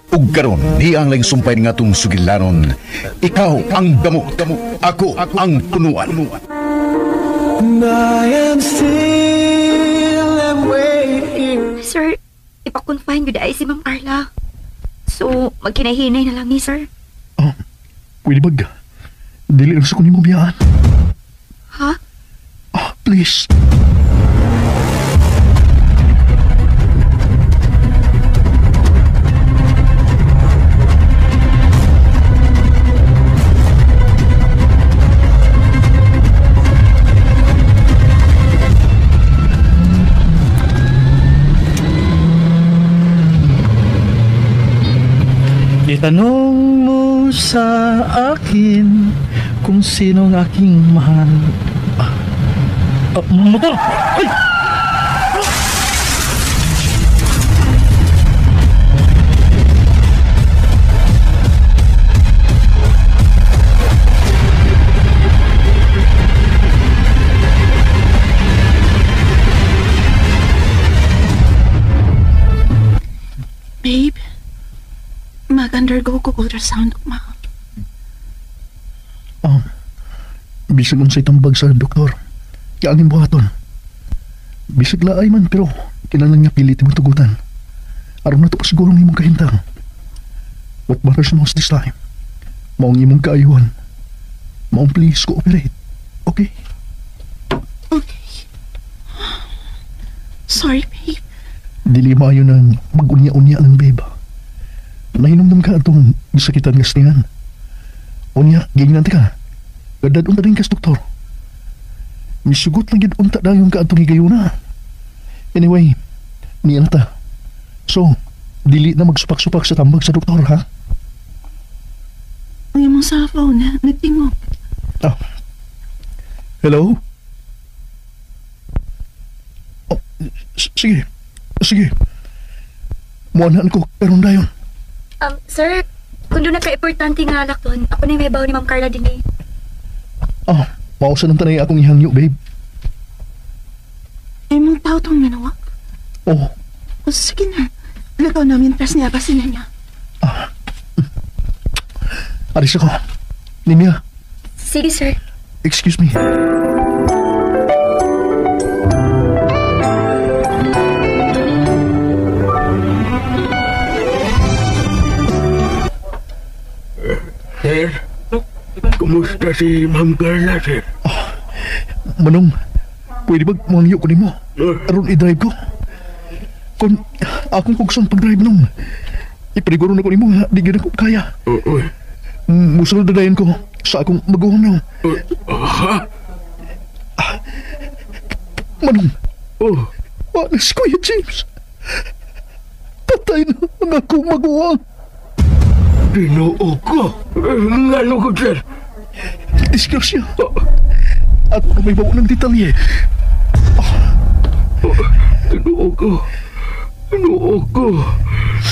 Ug karon niya ang laing sumpay nga atong sugilanon. Ikaw ang gamot, ako ang punuan. And I am still am waiting. Sir, ipa-confine yun ay si Ma'am Carla. So, magkinahinay na lang ni sir. Oh, pwede ba? Dili lang sa kunin mo biyaan. Ha? Oh, please. Itanong mo sa akin kung sinong aking mahal. Motor! Ay! Babe, mag-undergo ko ultrasound, ma. Oh, bisag unsay tambag sa doktor. Kaangin buhaton. Bisag laay man pero kinahanglan nga pilit imong tugutan. Aron na to pasiguro ang imong kahintang. What matters most this time, maong imong kaayuhan. Maong please cooperate. Okay? Okay. Sorry, babe. Dili maayo nang mag-unya-unya lang, babe. Nahinumdum ka atong gisakitan nga stingan. Unya, gingnan ka. Gadad unta din kas doktor. Misugot lang gid unta dayon ka atong higayuna. Anyway, niya na ta. So, dili na magsupak-supak sa tambag sa doktor, ha? Ang imong cellphone, nagtingog. Ah. Hello? Oh, sige. Sige. Muanahan ko karon dayon. Sir, kung doon na ka-importante nga lakton, ako na may baw ni Ma'am Carla din eh. Ah, mausa nang tanay akong ihangyo, babe. Imong tao tong nanawag? Oh. O sige na. Lagaw namin press niya ba sila niya? Ah. Aris ako. Nimia. Sige, sir. Excuse me. Sir, kumusta si Ma'am Carla, sir? Oh, Manong, pwede ba mangyo ko nimo? Aron i-drive ko. Kung akong pugson pag-drive nung, ipariguro na ko nimo nga, di gyud ako kaya. Oo. Musulod na dayon ko sa akong maguhong nung. Ha? Manong. Oh. Alis, Kuya James. Patay na ang akong maguhang. Ginoo ko. Ngano ko, sir? Disgrasya. At may bawo ng detalye. Ginoo ko. Ginoo ko.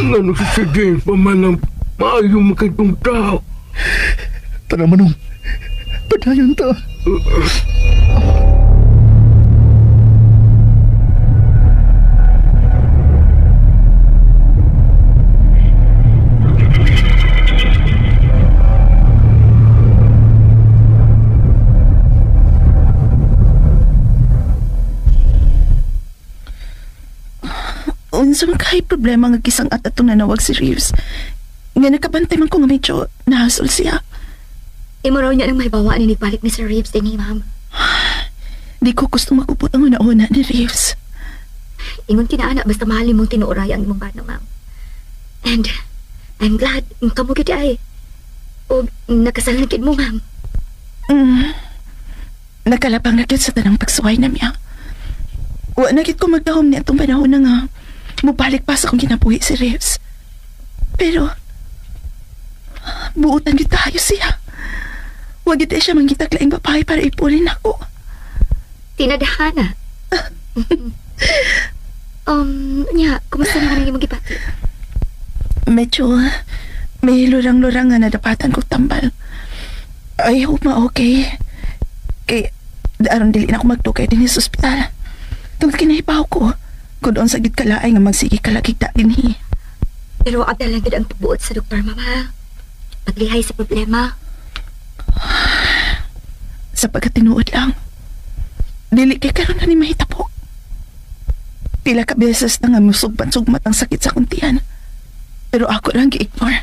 Ngano si Sir James pa man ang maayo makitong tao. Tara, Manong. Padayon ta. Unsa man kay problema nga gisang at atong nanawag si Reeves. Nga nakabantay man ko nga medyo nahasol siya. Imo raw niya nang may bawa ni nagbalik ni Sir Reeves din, ma'am. Di ko gusto makupot ang una-una ni Reeves. Ingon kinaana basta mahal nimong tinuoray ang imong bana, ma'am. And I'm glad kamo gyud ay. Og nakasal na gid mo, ma'am. Nakalabang na gyud sa tanang pagsuway na miya. Wa na gyud ko magdahom ni atong panahon na nga mubalik pa sa akong kinabuhi si Reeves. Pero buotan gyud tayo siya. Wa gyud siya mangitag laing babae para ipulin ako. Tinadhana. Nya, kumusta na kanang imong gipati? Medyo may lurang-lurang nga nadapatan kong tambal. I hope ma-okay. Kay aron dili na ako magdugay din sa ospital. Tungod kinahibaw ko, kung doon sa gid kalaay nga magsige kalagigta dinhi. Pero abda lang gid ang pagbuot sa doktor, mama. Paglihay sa problema. Sa pagkatinuod lang, dili kay karon na ni mahitabo. Pila ka beses na nga musugban-sugmat ang sakit sa kuntian. Pero ako lang gi-ignore.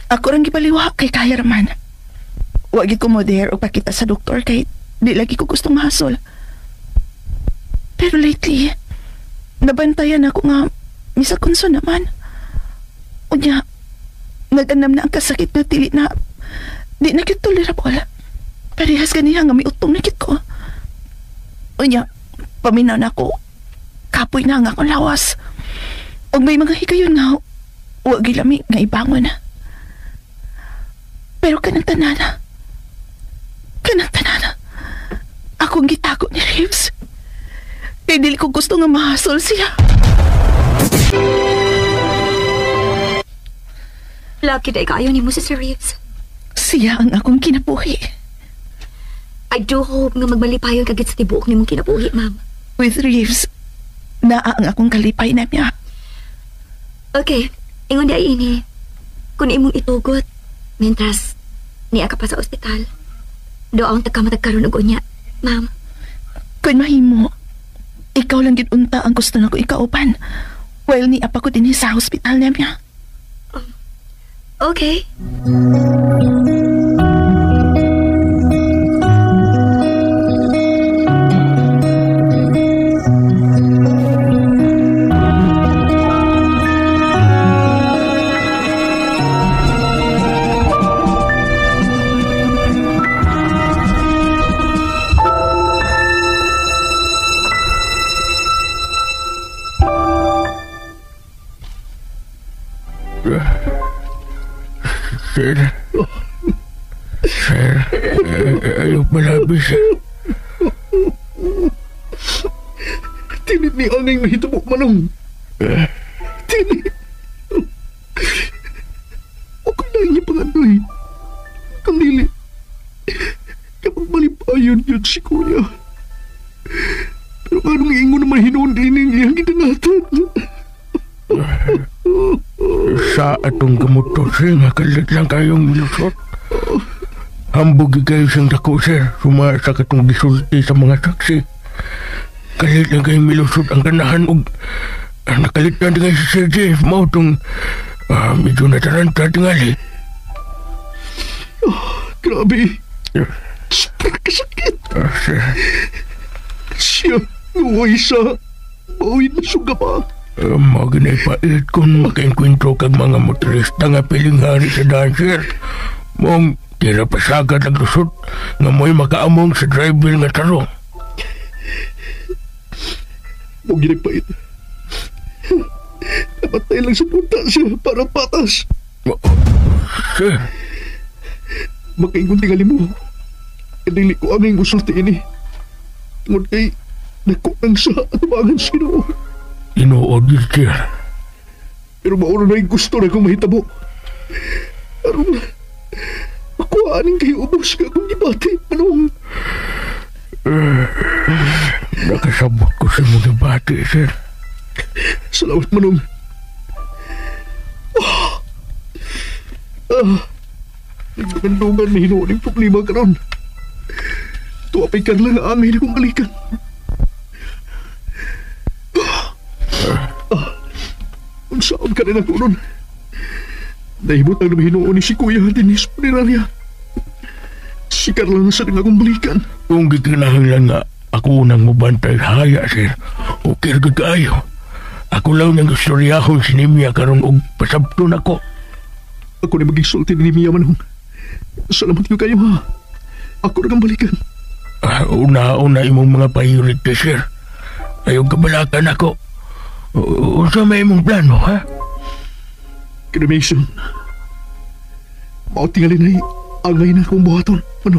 Ako lang gibaliwa kay kaya raman. Wa gid ko mo dare og pakita sa doktor kay di lagi ko gustong mahasol. Pero lately, nabantayan ako nga misa kunso naman. Unya, nag-anam na ang kasakit na dili na, di na kit tolerable. Parehas ganiha nga miutong na kit ko. Unya, paminaw na ako. Kapoy na ang akong lawas. Og may mga higayon nga, wa gilami nga ibangon. Pero kanang tanana, akong gitago ni Reeves. Kaya dili ko gusto nga mahasol siya. Lucky day kaayo ni mo si Sir Reeves. Siya ang akong kinabuhi. I do hope nga magmalipayon kagit sa tibuok ni mong kinabuhi, ma'am. With Reeves, naa ang akong kalipay na niya. Okay, ingon di ay ini. Kung imong itugot, mentras niya ka pa sa ospital. Do ang tagkamatag karon og unya, ma'am. Kung mahimo, ikaw lang gid unta ang gusto nako ikauban. While niya pa ko dinhi sa hospital na niya. Okay. Sir. Sir. Ayaw palabi, sir. Tinit ni Angay mahitabo, Manong. Tinit. Okay na niya pangandoy. Kandili. Kapag malipayon yun si Kuya. Pero anong ingon naman hinuon din ang iyang gidangatan? Sa atong gamuto, sir, nga kalit lang kayong milusot. Hambog kayo siyang dako, sir. Suma sa katong gisulti sa mga saksi. Kalit lang kayong milusot ang ganahan og nakalitan din kayo si Sir James. Mao itong medyo nataranta tingali. Oh, grabe. Super kasakit. Sir. Siya, nuway sa bawin na suga pa. Maginay pait kung makainkwentro kag mga motorista nga piling hari sa daan, sir. Mong tira pasagad ang lusot nga mo'y makaamong sa driver nga tarong. Mong ginagpait. Namatay lang sa punta siya para patas. Sir. Makaingon tingali mo. Kadili ko ang iyong usulti ini. Tungod kay nakuang sa atubangan sa Ginoo. Tinuod yun, sir. Pero mauna na yung gusto na kong mahitabo. Aron, makuhaanin kayo ubos ka akong gibati, Manong. Nakasabot ko sa mong gibati, sir. Salamat, Manong. Nagdungan-dungan na hinuon yung problema karon. Tuwapay ka lang ang angay na kong balikan. Unsaon ka rin ako nun? Nahimot ang namahinuon ni si Kuya din sa punerarya. Si Carla na sa rin akong balikan. Kung gikinahanglan nga, ako nang mabantay haya, sir. Okay, gud kaayo. Ako lang nang istoryahon si Nimia karon og pasabton ako. Ako na magigsulti ni Nimia, Manong. Salamat ko kayo, ha. Ako na kang balikan. Una-una imong mga priority, sir. Ayaw kabalakan ako. Unsa may imong plano, ha? Cremation. Mao tingali na angay na akong buhaton. Ano?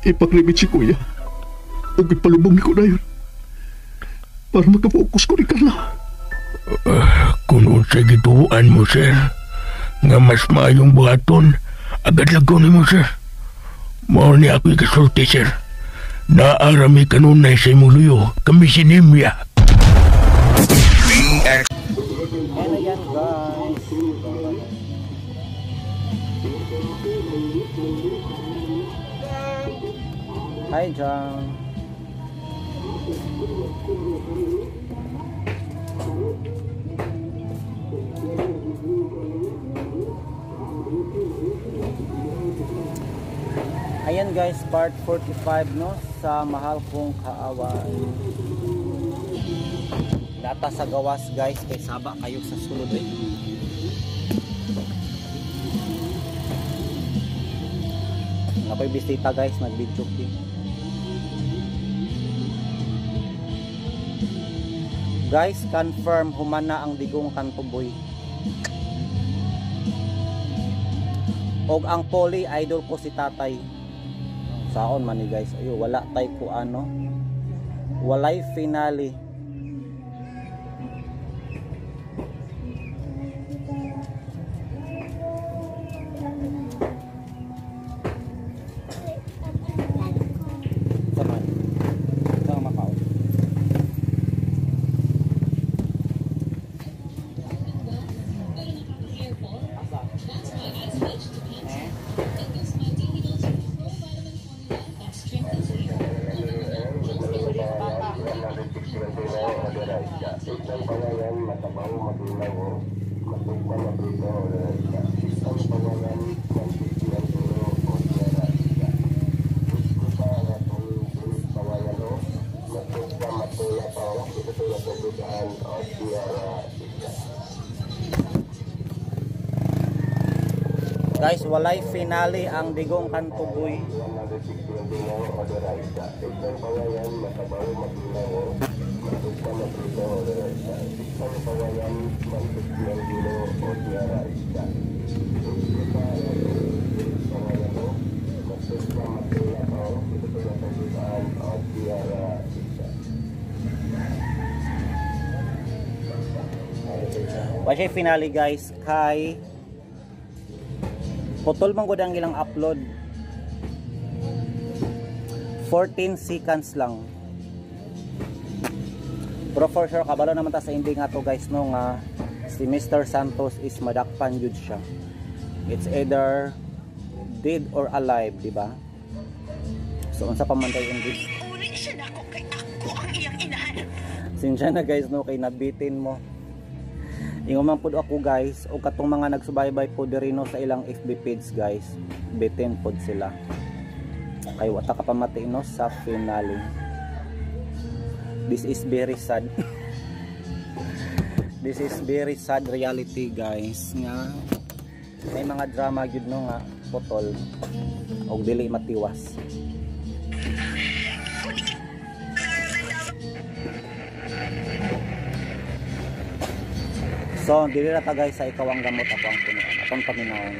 Ipakremate si Kuya. Ug ipalubong ni ko dayon. Para makapokus ko ni Carla. Kung unsay gituan mo, sir, nga mas maayong buhaton, agad lang ko nimo, sir. Mao ni ako'y kasulti, sir. Naarami kanunay sa imong luyo, kami si Nimia. Hi, John. Ayan guys, part 45 no, sa Mahal Kong Kaaway. Data sa gawas guys, kay saba kayo sa sulod eh. Ako'y bisita guys, nag-video eh. Guys, confirm humana ang Digong Kantuboy. Og ang poli idol ko si tatay. Saon man ni guys, ayo wala tay ko ano. Walay finale. Sama. Sama makaon. Guys, walay finale ang Digong Kantuboy. Walay finale guys kay putol man gud ang ilang upload. 14 seconds lang. Pero for sure kabalo naman ta sa ending ato guys no, nga si Mr. Santos is madakpan jud siya. It's either dead or alive, di ba? So unsa pa man tayo ending? Uri siya nako kay ako ang iyang inahan. Sinsya na guys no, kay nabitin mo. Ingon man pud ako guys, o katong mga nagsubaybay po diri no sa ilang FB page guys, bitin pod sila. Kay wata ka pamati no sa finale. This is very sad. This is very sad reality guys, nga may mga drama gyud no nga putol og dili matiwas. So, dili ra ta guys sa Ikaw ang Gamot, Ako ang Punuan. Atong paminawon.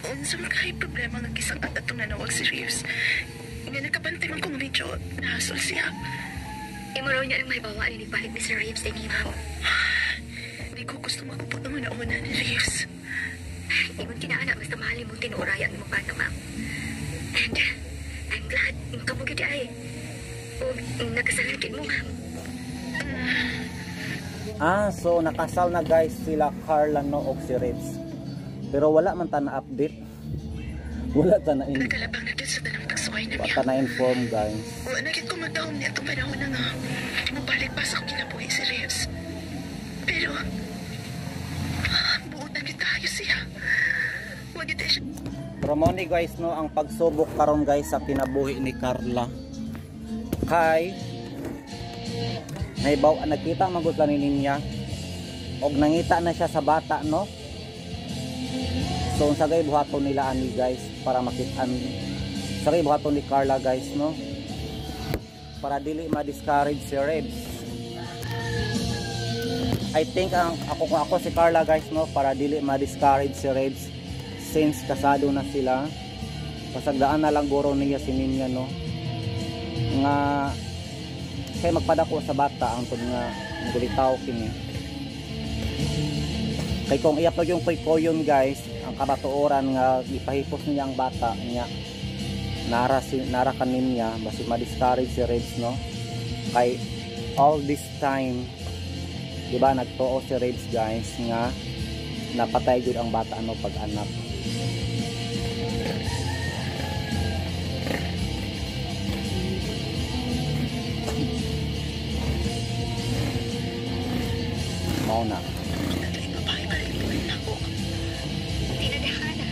Unsa man kay problema nga gisangkat atong nanawag si Reeves. Nga nakabantay man kong medyo nahasol siya. Imo raw niya ang may bawa ni balik ni Sir Reeves din, ma'am. Di ko gusto makupot ang una-una ni Reeves. Ingon kinaana basta mahal mong tinuoray ang imong bata, ma'am. And I'm glad kamo gyud ay. Og nakasal gid mo, ma'am. Ah, so nakasal na guys sila Carla no og si Reeves. Pero wala man ta na update. Wala ta na in. Nagkalabang na sa tanang pagsuway na wala ta na inform guys. Wala na gid ko magdahom niya atong panahon na nga mobalik pa sa akong kinabuhi si Reeves. Pero buotan gid tayo siya. Wa gid siya. Pero mo ni guys no, ang pagsubok karon guys sa kinabuhi ni Carla. Kay naibaw nagkita man gud ni niya og nangita na siya sa bata no. So unsa gay buhaton nila ani guys para makit-an sa gay buhaton ni Carla guys no, para dili ma-discourage si Reeves. I think ang ako kung ako si Carla guys no, para dili ma-discourage si Reeves since kasado na sila, pasagdaan na lang guro niya si Ninya no, nga kay magpadako sa bata ang tud nga gulitaw kini. Kay kung i-upload yung koy-koyon guys, ang kabatuoran nga ipahipos niya ang bata niya, nara nara kanin niya basi ma-discourage si Reeves no, kay all this time Di ba nagtuo si Rebs guys nga napatay gyud ang bata no pag anak. Mao na. Tinadhana.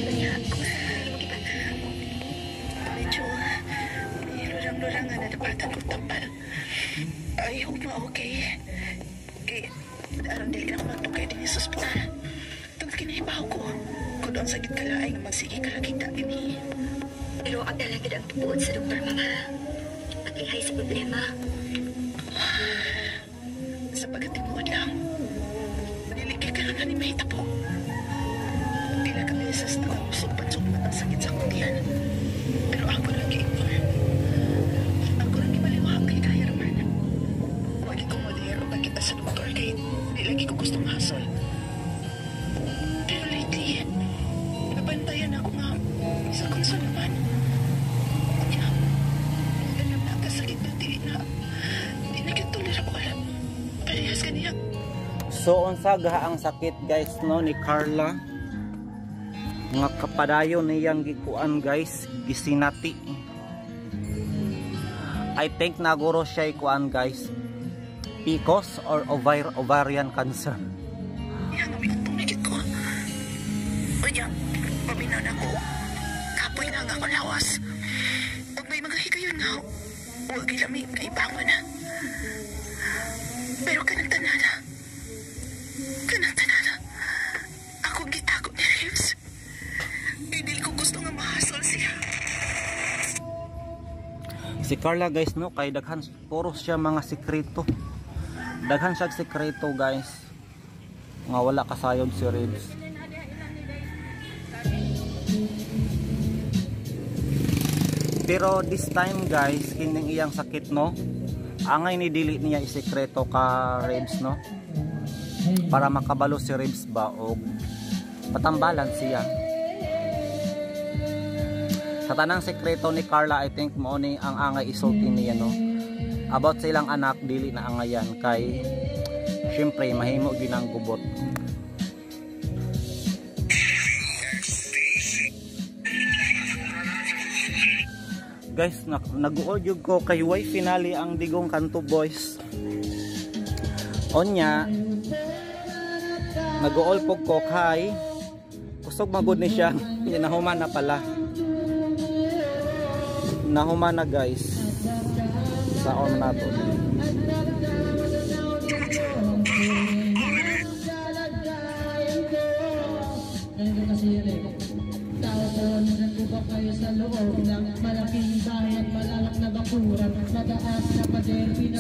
Kanya, kumusta na imong gibata? Medyo, lurang-lurang nga nadapatan ko tampal. I hope ma okay. Kay, aron dili na ako magtukay din sa ospital. Tungod kinahibaw ko, kung doon sa gitkalaay nga magsige ka lagi ta dinhi. Pero ang dala gid ang tubuod sa doktor, mama. Paglihay sa problema. Sa pagkatimuod lang, dili kay karon na ni mahitabo. Pila ka beses na sugpat-sugpat ang sakit sa akong tiyan. Pero ako lang gi-ignore. Ako lang gibaliwag kay kaya raman. Wag ko modero pagkita sa doktor kay di lagi ko gustong hasol. Pero lately, nabantayan ako nga sa konsul naman. Kanya, alam na ang kasakit na dili na, di na tolerable. Parehas kaniya. So unsa gaha ang sakit guys no ni Carla nga kapadayon niyang gikuan guys, gisinati. I think naguro siya ikuan guys, PCOS or ovarian cancer. Yan, tumigit ko. Unya, paminaw na ko. Kapoy na ang akong lawas. Ug may mga higayon nga, huwag ilamig na ibangon na. Pero kanang tanana, akong gitago ni Reeves. Hindi ko gusto nga mahasol siya. Si Carla guys no, kay daghan puro siya mga sekreto. Daghan siya sekreto guys. Nga wala kasayod si Reeves. Pero this time guys, kining iyang sakit no, angay ni dili niya isekreto ka Reeves no, para makabalo si Reeves ba og patambalan siya. Sa tanang sekreto ni Carla, I think mao ni ang angay isulti niya no. About sa ilang anak, dili na angayan kay syempre mahimo ginang gubot. Guys, nag-uol jud ko kay way finale ang Digong Kanto Boys. Onya, nag-uol pog ko kay kusog magud ni siya. Nahuman na pala. Nahuman na guys. Sa on nato.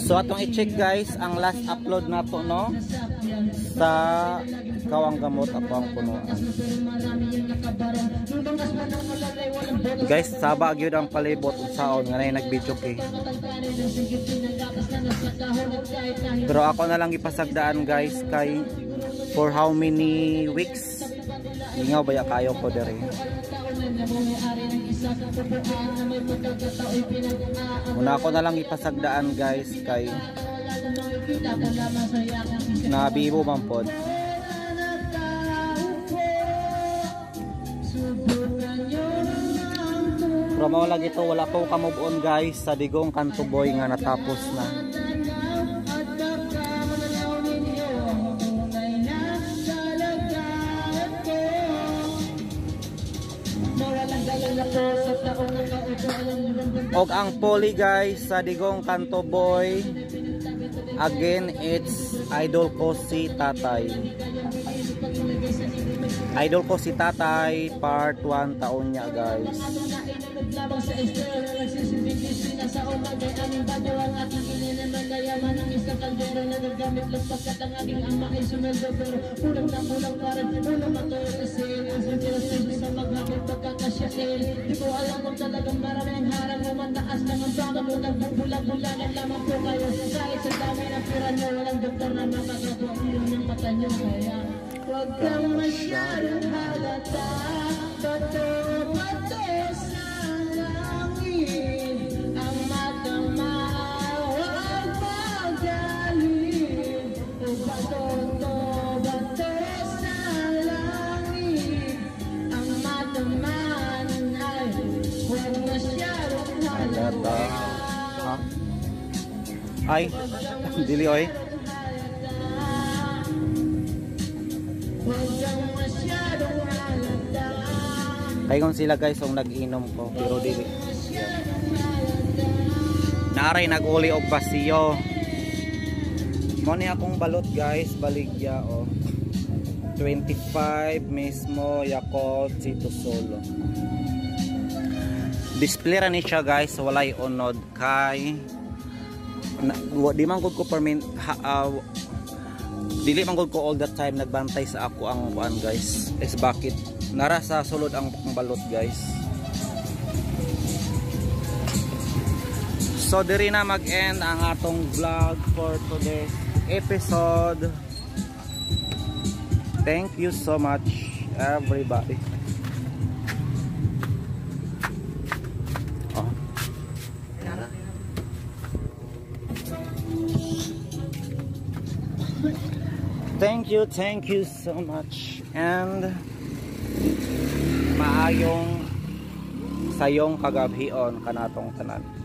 So atong i-check guys ang last upload nato no sa Ikaw ang Gamot, Ako ang Punuan. Guys, saba gyud ang palibot unsaon nga nay nag-video kay. Pero ako na lang ipasagdaan guys kay for how many weeks lingaw baya kayo ko dere. Muna ako na lang ipasagdaan guys kay nabibo man pod. Pero mao lagi to, wala ko ka-move on guys sa Digong Kanto Boy nga natapos na. Og ang poly guys sa Digong Kanto Boy, again it's idol ko si Tatay. Idol ko si Tatay part 1 taon niya guys. Huwag kang masyadong halata, bato-bato sa langit, ang matama, huwag Ay, dili oy. Kay sila guys ang nag-inom ko pero dili. Naaray nag-uli og pasiyo. Mo ni akong balot guys, baligya oh. 25 mismo Yakult Cito Solo. Display ra ni siya guys, walay unod kay na, di man gud ko permin ha, dili man gud ko all the time nagbantay sa ako ang kuan guys. Is bakit nara sa sulod ang balot guys. So diri na mag-end ang atong vlog for today's episode. Thank you so much everybody. Oh. Thank you so much. And maayong sayong kagabhion kanatong tanan.